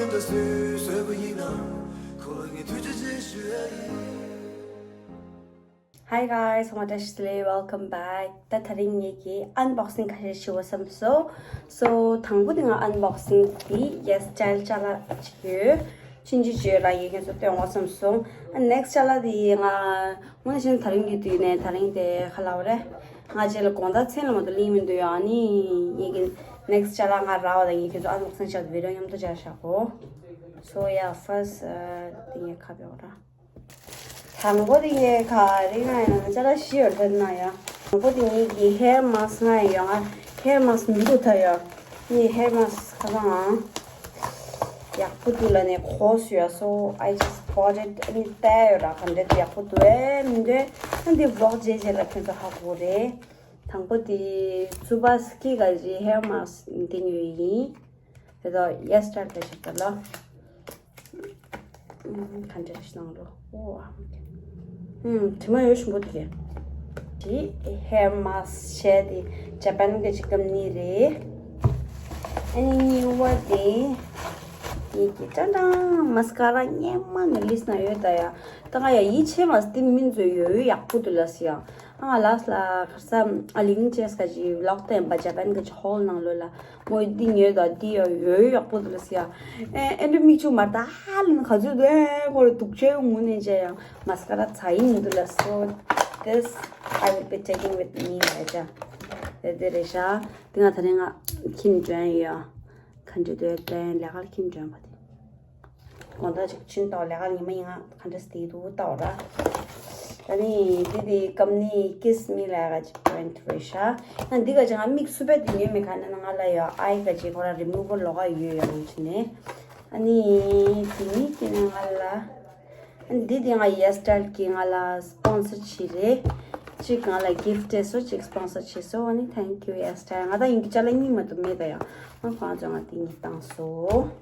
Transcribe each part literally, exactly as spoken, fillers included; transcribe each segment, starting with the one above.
Hi guys, ཚང་མ་བཀྲ་ཤིས་བདེ་ལེགས། Welcome back. ད་དེ་རིང་ངེད་ཀྱིས་ཨན་བོག་སིང་ག་རེ་ཞུ་བ་བསམ་སོང་། So དང་པོ་དེ་ང་ཨན་བོག་སིང་དེ་ཡེ་སི་ཊའིལ་ཅ་ལག་ཅིག་ཡོད། ཕྱིན་ཅི་ཅི་ལ་ཡི་གེ་ཚོ་སྟོན་འོ་བསམ་སོང་། ཨ་ནེག་སི་ཊི་ཅ་ལག་དེ་ང་དངོས་གནས་བཤད་ན་དེ་རིང་གི་དུས་ནས་དེ་རིང་དེ་ག་ལབ་རེད། ང་རྗེས་ལ་དགོང་དག་མཚན་ལ་མ་གཏོགས་ལེན་མི་འདུག་ཡ། ཨ་ནི་ངེད་ཀྱི་ནེག་སི་ཊི་ཅ་ལག་ང་རག་པ་དང་ངེད་ཀྱི་ཚོ་ཨན་བོག་སིང་བྱས་ཏེ་བི་ཌི་ཡོ་མཉམ་དུ་བྱས་བཞག་གོ། So yeah, first དེ་ངས་ཁ་བེའོ་ར། དང་པོ་དེ་ངས་ག་རེ་ང་ཡང་ཅ་ལག་བཞི་ཡོད་རེད་ན་ཡ། དང་པོ་དེ་ངེད་ཀྱི་ཧེར་མཱ་སི་ང་ཡང་ཧེར་མཱ་སི་མི་འདུག་ད་ཡ། ངས་ཧེར་མཱ་སི་ཁ་སང་ཡག་པོ་འདུག་ལབ་ནས་གོ་སོང་ཡ། So I just bought it. ཨ་ནི་བལྟས་ཡོད་ར། ག་འདྲ་འདུག་ཡག་པོ་འདུག་ཨེ་མི་འདུག་ཨ་འདི་ཝོག་རྗེས་རྗེས་ལ་ཁྱོད་ཚོ་ཧ་གོ་རེད། དང་པོ་དེ་ཙུ་བ་སི་ཀི་ག་ཅི་ཧེར་མཱ་སི་འདི་ཉོས་ཡིན། དེ་དག་ཡེ་སི་ཊའིལ་དེ་ཞིག་དང་ལ། ཨུམ། ག་འདྲ་ཞིག་ནང་རོ། ཨོ་ཨ། ཨུམ། དྲི་མ་ཡོད་ཞིམ་པོ་དེ་གས། དེ་ཧེར་མཱ་སི་བྱས་དེ་ཇ་པན་གི་ཅིག་ཀམ་ནི་རེད། ཨ་ནི་གཉིས་པ་དེ་ངེད་ཀྱི་ཀྲང་ཀྲང་མཱ་སི་ཀ་ར་སྔོན་མ་ནས་ལིས་ན་ཡོད་ད་ཡ། ད་ང་ཡ་ཡིད་ཆེས་མ་སི་དེ་མིན་ཚོ་ཡོད་ཡོད་ཡག་པོ་འདུག་ལ་སི་ཡ། ཨ་ང་ལགས་ལ་གར་ས་ཨ་ལིང་ཅེས་ག་ཅི་ལོག་བསྟན་པ་ཇ་པན་གི་ཅིག་ཧོལ་ནང་ལོ་ལ། མོ་འདི་ཉོས་དང་འདི་ཡང་ཡོད་ཡག་པོ་འདུག་ལ་ཟེར་ཡ། ཨེ་ཨེ་འདྲ་མིག་ཆུ་མར་ད་ཧ་ལེན་ག་ཚོད་འདུག་ཨེ་ཁོ་རེ་སྡུག་ཅག་ངུ་ནས་བྱས་ཡང་མཱ་སི་ཀ་ར་ཚ་ཡིན་འདུག་ལ། So this I will be taking with me ལ་ཅ། དེ་དེ་རེད་ཤག་དེ་ང་དེ་རིང་ང་ཁྱིམ་འགྲོ་ཡ་ཡོད། ག་འདྲ་འདུག་དེ་ལས་ཀར་ཁྱིམ་འགྲོ་ཡ་པ་དེ། དགོང་དག་ཅིག་ཕྱིན་ཏོ་ལས་ཀ་ཉི་མ་ཡིན་ང་ག་འདྲ་སྟེ་འདུག་ལྟ་བ་ར། ཨ་ནི་འདི་དེ་ཀམ་ནི་ཀིས་མི་ལ་ག་ཅིག་པོ་ཡིན་ཊི་རེད་ཤག་ཨ་འདི་ག་ཅིག་ང་མིག་སུ་པད་དེ་ཉོས་མེད་ག་ན་ང་ལ་ཡོད། ཨའི་ག་ཅིག་ཁོ་ར་རི་མུ་ཝར་ལོག་ག་ཡོད་ཡོད་ང་ཅི་ནས། ཨ་ནི་དེ་ནི་དེ་ནི་ང་ལ་ཨ་ནི་འདི་དེ་ང་ཡེ་སི་ཊའིལ་གི་ང་ལ་སི་པོན་སར་བྱས་རེད། གཅིག་ང་ལ་གིཕ་ཊི་སོ་གཅིག་སི་པོན་སར་བྱས་སོ། ཨ་ནི་ཐེང་ཀིའུ་ཡེ་སི་ཊའིལ། ང་ད་ཡིན་གྱི་ཅ་ལག་གཉིས་མ་གཏོགས་མེད་ད་ཡང་ང་གང་ཚོད་ང་དེ་གཉིས་བཏང་སོ།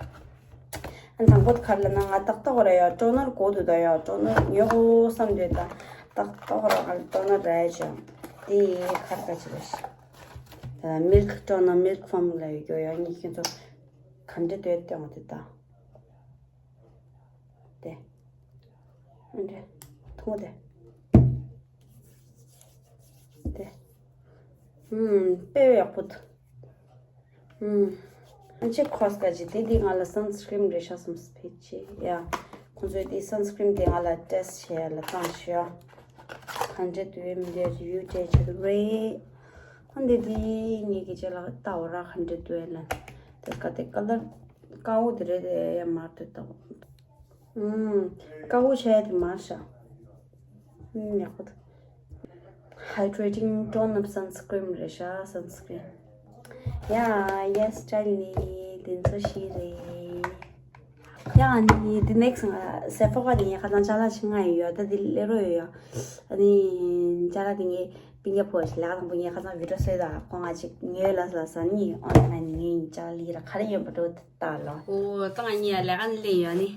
ཨ་དང་པོ་ག་རེ་ལབ་ན་ང་ཏག་ཏག་ར་ཡ་ཊོ་ནར་གོ་འདུག་ད་ཡ་ཊོ་ནར་ཉོ་དགོས་བསམ་འདོད་ད། ཏག་ཏག་ར་ང་ཊོ་ནར་ར་ཡ་ཅང་དེ་ཁར་ཁ་ཅི་རེད་ཤག་ད་མིལ་ཀི་ཊོ་ནར་མིལ་ཀི་ཕོམ་ལ་ཡོད་ཡ་ངས་ཁྱེད་ཚོ་ག་འདྲ་འདོད་སྟེ་འོང་དེ་ད། དེ། ཨ་འདྲ། ཐུང་དེ། དེ། ཨུམ། དཔེ་ཡག་པོ་འདུག་ཨུམ། ཨ་ཅེ་ཁོས་ཀ་ཅི་དེ་དེ་ང་ལ་སན་སི་ཀྲིམ་རེ་ཤག་སམ་སི་ཕེ་ཅི་ཡ། ཁོང་ཚོས་དེ་སན་སི་ཀྲིམ་དེ་ང་ལ་ཊེ་སི་ཊི་བྱེད་ཡ་ལ་བཏང་ཤག་ག་འདྲ་འདུག་མི་འདུག་རི་བིའུ་སྤྲད་ཆོག་གི་རེད། ཨ་འདི་དེ་ངེད་ཀྱི་ཅ་ལག་ལྟ་བ་ར་ག་འདྲ་འདུག་ལ། དེ་ཀ་དེ་ཀ་ལར་དཀར་པོ་དེ་རེད་དེ་ཡ་མར་དེ་ལྟ་བུ། ཨུམ། དཀར་པོ་བྱས་ཏེ་མར་བཞག་ཨུམ། ཡག་པོ་འདུག Hydrating tone up sunscreen རེད་ཤག་སན་སི་ཀྲིན། ཡ། ཡེ་སི་ཊའིལ་ནི་དེ་ཚོ་ཞིག་རེད། ཡ་ནི་དེ་ནེག་སི་ང་སེ་ཕོ་ར་ནི་ཁ་ཚང་ཅ་ལག་ཆེ་ང་ཡོད་ད་དེ་ལས་རོགས་ཡོད་ཡ། ཨ་ནི་ཅ་ལག་དེ་ངས་སྤུན་ཀྱག་ཕོ་ཞིག་ལག་དང་པོ་ངས་ཁ་ཚང་བི་ཌི་ཡོ་བཟོས་ད་ཁོང་ང་ཅིག་ཉོས་ལ་ལ་ས་ནི་ཨོན་ལ་ཡིན་ཅ་ལག་ལི་ར་ག་རེ་ཡོད་པ་འགྲོ། ད་ལོ། ཨོ་ད་ང་གཉིས་ལས་ཀ་ནི་ལས་ཡོད་ནི།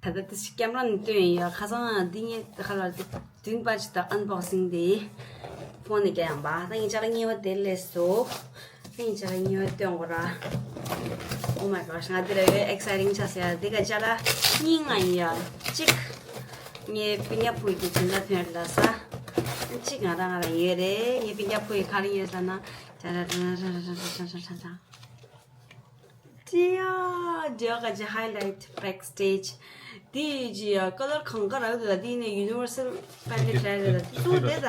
ད་ལྟ་དེ་ཀེམ་ར་ནི་སྟོན་ཡོད་ཁ་སང་འདི་ངས་ཁ་ལ་དེ་བདུན་པ་ཅིག་ད་ཨན་བོག་སིང་དེ་ཕོན་ནས་རྒྱག་ཡང་པ་ད་ངས་ཅ་ལག་གཉིས་པ་དེ་ལས་སོ། ད་ངས་ཅ་ལག་གཉིས་པ་སྟོན་གོ་ར། Oh my gosh ང་དེ་ལ་ཡོད་ཨེག་སའི་ཊིང་ཆགས་ཟེར་ཡ་དེ་ག་ཅ་ལག་གཉིས་ང་ཡིན་ཡ། གཅིག་ངའི་སྤུན་ཀྱག་ཕུ་གི་སྦྱིན་བདག་ཐོན་ལ་ས། གཅིག་ང་རང་ང་རང་ཡོད་རེད་ངའི་སྤུན་ཀྱག་ཕུ་གི་ག་རེ་ཡོད་ལ་ན། ཅ་ལག་ཅ་ལག་ཅ་ལག་ཅ་ལག་ཅ་ལག་ཅ་ལག་ཏི་ཡ། ཇོ་ག་ཇི་highlight backstage དེ་ཡི་ཇི་ཡ་ཀ་ལར་གང་ག་རག་འདུག་ད་དེ་ནས་universal palette རག་རེད་ད་དེ་ཚོ་དེ་ད་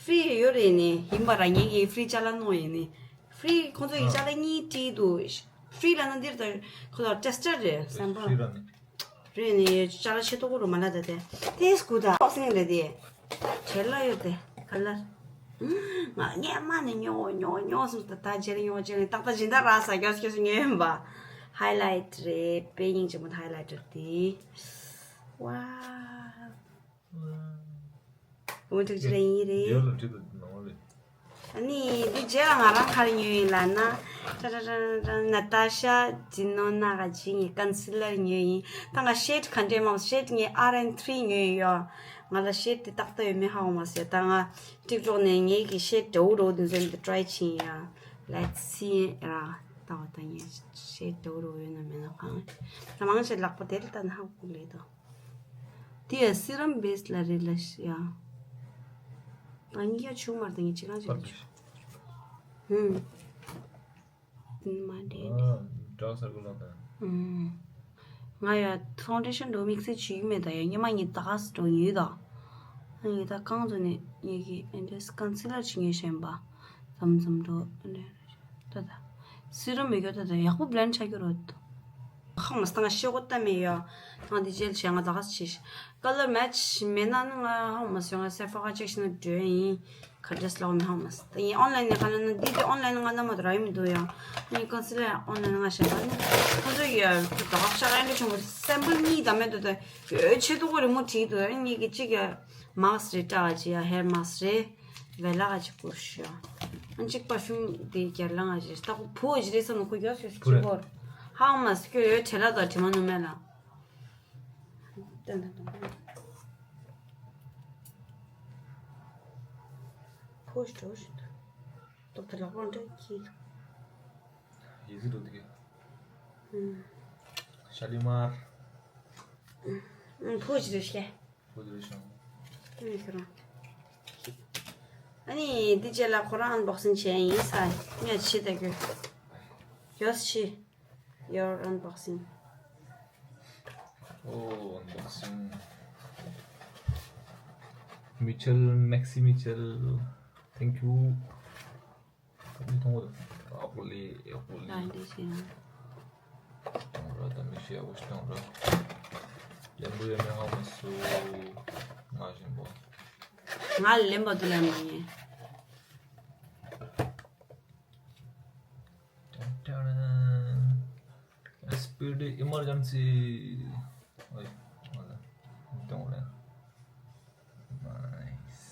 ཧྥི་རི་ཡོད་རེད་ནི་ཡིན་པ་ར་ངེད་ཀྱིས་ཧྥི་རི་ཅ་ལག་གནང་ཡིན་ནི་ཧྥི་རི་ཁོང་ཚོ་ཡི་ཅ་ལག་གཉིས་བྲིས་འདུག་ཧྥི་རི་ལ་ན་འདིར་ད་ཁོ་ལ་tester རེད་སེམས་པ་རེད་ནི་ཅ་ལག་ཆེ་ཏོག་རུ་མ་ལ་ད་དེ་དེ་སྐུ་ད་ཨོག་སིང་རེད་དེ། བྲེལ་ལ་ཡོད་དེ་ཁ་ལར། ང་སྔན་མ་ནས་ཉོ་ཉོ་ཉོ་སོང་ད་ད་རྗེས་ལ་ཉོ་རྗེས་ལ་ཏག་ཏག་སྦྱིན་བདག་རག་ས་སྐྱོ་སྐྱོ་སུ་ཉོས་ཡིན་པ། highlight རེད་དཔེ་སྙིང་རྗེ་མོ་highlight རེད་དེ། ཝའོ། འོ་འགྲིག་རྗེས་ལ་ཡིན་རེད། ཡོད་ལ་འགྲིག་ད་ནང་ལ། ཨ་ནི་འདི་རྗེས་ལ་ང་རང་ག་རེ་ཉོས་ཡིན་ལབ་ན། ཏྲ་ཏྲ་ཏྲ་ཏྲ་ནཱ་ཏཱ་ཤ་ཛི་ནོ་ན་ག་ཅི་ངས་ཀོན་སི་ལར་ཉོས་ཡིན། ད་ང་ཤེད་ག་འདྲས་མང་ཤེད་ངས་ཨར་ཨེན་ཐི་རི་ཉོས་ཡོད། ང་ལ་ཤེད་དེ་ཏག་ཏག་ཡོད་མེད་ཧ་གོ་མ་སོང་ད་ང་ཊིག་ཊོག་ནས་ངེད་ཀྱི་ཤེད་འདྲ་བོ་འདྲ་བོ་དེ་ཚོ་འདི་ཊ་རའི་བྱས་ཡིན་ཡ། Let's see ཡ། ལྟ་བ་དང་ངས་ཤེས་འགྲོ་རུ་ཡོད་ན་མེད་ན་གང་། ད་མང་ཆེ་ལག་པ་དེ་ལ་ལྟ་ན་ཧ་གོ་ལེ་དོ། དེ་ཡ་སི་རམ་བེས་ལ་རེད་ལ་ཤི་ཡ། ད་ངས་ཡ་ཆུ་མར་དང་ངས་ཅི་གང་ཞིག་ཆུ། ཧུམ། མ་འདྲེས་ནས། ཨ། འདྲ་སར་གོ་ལོ་དང་། ཨུམ། ང་ཡ་ཕའུན་ཌེ་ཤན་འགྲོ་དམིགས་བསལ་བྱེད་ཀྱི་མེད་ད་ཡ། སྔོན་མ་ངས་ད་ག་སེ་འགྲོ་ཡོད་ད། ཨ་ངས་ད་གང་ཚོ་ནས་ངས་ཀྱི་ཨེ་འདྲས་ཀོན་སི་ལར་བྱེད་ངེས་བཞིན་པ། ཙམ་ཙམ་འགྲོ་ཨེ་འདྲས་ད་ད། སི་རམ་མེད་རྒྱུ་ད་ད་ཡག་པོ་བླེན་ཆགས་རྒྱུ་རོ། ཧང་མ་སྟང་ཤེས་གོ་ད་མེད་ཡ། ཐང་དེ་ཇེལ་བྱས་ང་ད་ག་སེ་བྱེད་ཤི། ཀ་ལར་མེ་ཆི་མེད་ན་ནི་ང་ཧང་མ་སོང་ང་སེ་ཕ་ག་ཅེག་ཤི་ན་འགྲོ་ཡིན། ཁ་བྲེས་ལོག་མི་ཧང་མ་སི། ད་ཡིན་ཨོན་ལན་ནས་ཁ་ལ་ན་འདི་དེ་ཨོན་ལན་ང་ལ་མ་དུ་ར་ཡིན་མི་འདུག་ཡ། ནི་ཀོན་སི་ལ་ཨོན་ལན་ང་ཤེས་པ་ནི། ཁོ་ཚོ་ཡ་ད་ག་ཤ་ཨེ་འདྲ་བྱུང་བ་སེམ་པལ་གཉིས་ད་མེད་འདུག་ད། ཡོད་ཆེ་ཏོ་གོ་རི་མོ་བྲིས་འདུག་ཨ་ནི་གི་གཅིག་ཡ་མཱ་སི་རེ་ཏྲ་ཅི་ཡ་ཧེར་མཱ་སི་རེ། བེ་ལ་ག་ཅིག་བསྐུར་ཤོག་ཨ་གཅིག་པར་ཕིའུམ་དེ་རྒྱ་ལ་ང་ཞིག་ལྟ་གོ་བུ་ཇི་རེད་བསམ་ན་ཁོ་ཡོད་སོ་སོ་བུ་རེད། ཅིག་གོ། ཧང་མ་སི་ཁྱོད་ཡོད་བྲེལ་ལ་དོ་དྲི་མ་ནུ་མེད་ལ། ཏན་ཏན་ཏན། ཕོ་ཞིག་འགྲོ་ཞིག་འདུག་ཏོག་ཏ་ལག་པ་འདྲ་ཁྱི་འདུག་ཡི་ཟི་འགྲོ་འདུག་གི་ཧུམ། ཤ་ལི་མར། ཨུམ། ཕོ་ཞིག་འགྲོ་ཤེ། ཕོ་འགྲོ་ཤང་། ཨུམ་ཁྱོད་རང་། ཨ་ནི་འདི་རྗེས་ལ་ཁོ་རང་ཨན་བོག་སིང་བྱས་ཡིན་ས། ངས་ཕྱི་ད་གྱོད། ཡོས་ཕྱི། Your unboxing. Oh, unboxing. Mitchell, Maxi Mitchell. Thank you. མཐོང་བ་ཨ་པོ་ལི་ཨ་པོ་ལི། ཨ་འདི་ཞིག་ཡང་། གཏོང་ར་ད་མི་ཤེས་ཨ་བོ་ཞིག་གཏོང་ར། ལེན་པོ་ཡོད་མེད་ཧ་མ་སུ། ང་བཞིན་པོ། ང་ལེན་པ་དུ་ལེན་པ་ཡིན། Speed emergency. Oi, hold on. Don't worry. Nice.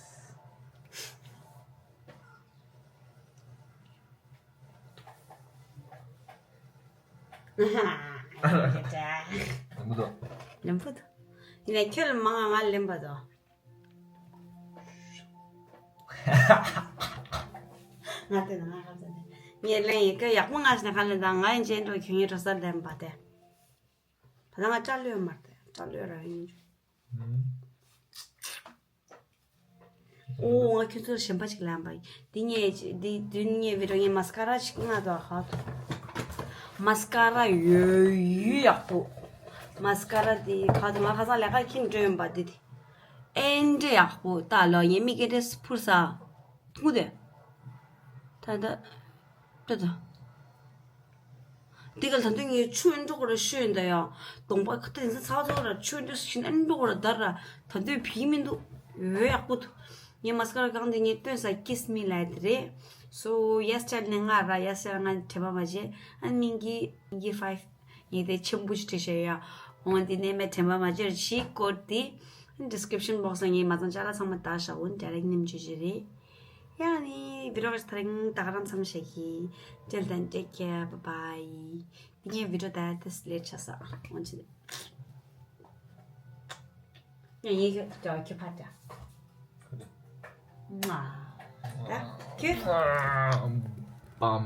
ལེན་པོ་དོ། ལེན་པོ་དོ། ཡིན་ནའི་ཁྱོད་ལ་མང་ང་ལེན་པ་དོ། ང་དེ་ང་ཁ་ཚ་ནས་ངས་ལན་ཡི་གེ་ཡག་པོ་ང་ཞིག་ནས་ཁ་ལེན་དང་ང་ཡིན་ཅན་འགྲོ་ཁྱོད་ངའི་གྲོ་སར་ལེན་པ་དེ། ད་ང་སྐྲ་ལོས་མར་དེ་སྐྲ་ལོས་ར་ཡིན། ཨོ་ང་ཁྱོད་ཚོར་ཞེན་པ་ཅིག་ལེན་པ་ཡིན། འདི་ངས་འདི་འདི་ངས་བི་རོ་ངས་མ་སི་ཀ་ར་ཅིག་ང་དོ་ཧ། མ་སི་ཀ་ར་ཡོད་ཡོད་ཡག་པོ། མ་སི་ཀ་ར་འདི་ཁ་དོ་ང་ཁ་སང་ལས་ཀ་ཁྱིམ་འགྲོ་ཡིན་པ་འདི་དེ། ཨེ་འདྲ་ཡག་པོ་ད་ལོ་ངས་མིག་གི་འདྲེ་སི་ཕུར་ས། ཐུག་དེ། ད་ད། ད་ད། འདི་ག་ད་དུང་ངས་ཆུ་ཨེ་འགྲོ་གོ་ར་ཤོད་ཡིན་ད་ཡ། གདོང་པ་ཁ་ཏན་ས་ཚ་ཚ་ར་ཆུ་འདྲ་ཤིན་ཨེ་འགྲོ་གོ་ར་དར་ར་ད་དུང་བི་མི་འདུག་ཡོད་ཡག་པོ་འདུག་ངས་མ་སི་ཀ་ར་གང་དེ་ངས་སྟོན་ས་ཀིས་མི་ལ་དེ་རེད། So yes ཅར་ནས་ང་ར་yes ཅར་ང་དྲན་པ་མ་བརྗེད། ཨ་མིང་གི་མིང་གི་ཕའིབ། ངས་དེ་ཆེན་པོ་ཞིག་བྲིས་བཞག་ཡ། འོང་འདི་ནས་མེད་དྲན་པ་མ་བརྗེད་ཞིག་སྐོར་དེ། Description box ལ་ངས་མ་ཚང་ཅ་ལག་ཚང་མ་དག་བཞག་འོང་direct name བརྗོད་བཞིན་རེད། ཡང་ནི་video ད་རིང་ད་ག་རང་མཚམས་བཞག་གི། Till then take care, bye bye. འདི་ངའི་video ད་དེ་ལས་ཆ་ས་འོང་ཆེ། ཡང་ཡིག་ཀྱི་ཀྱི་ཕ་ཏྲ། ང་ད་ཁྱོད། པམ།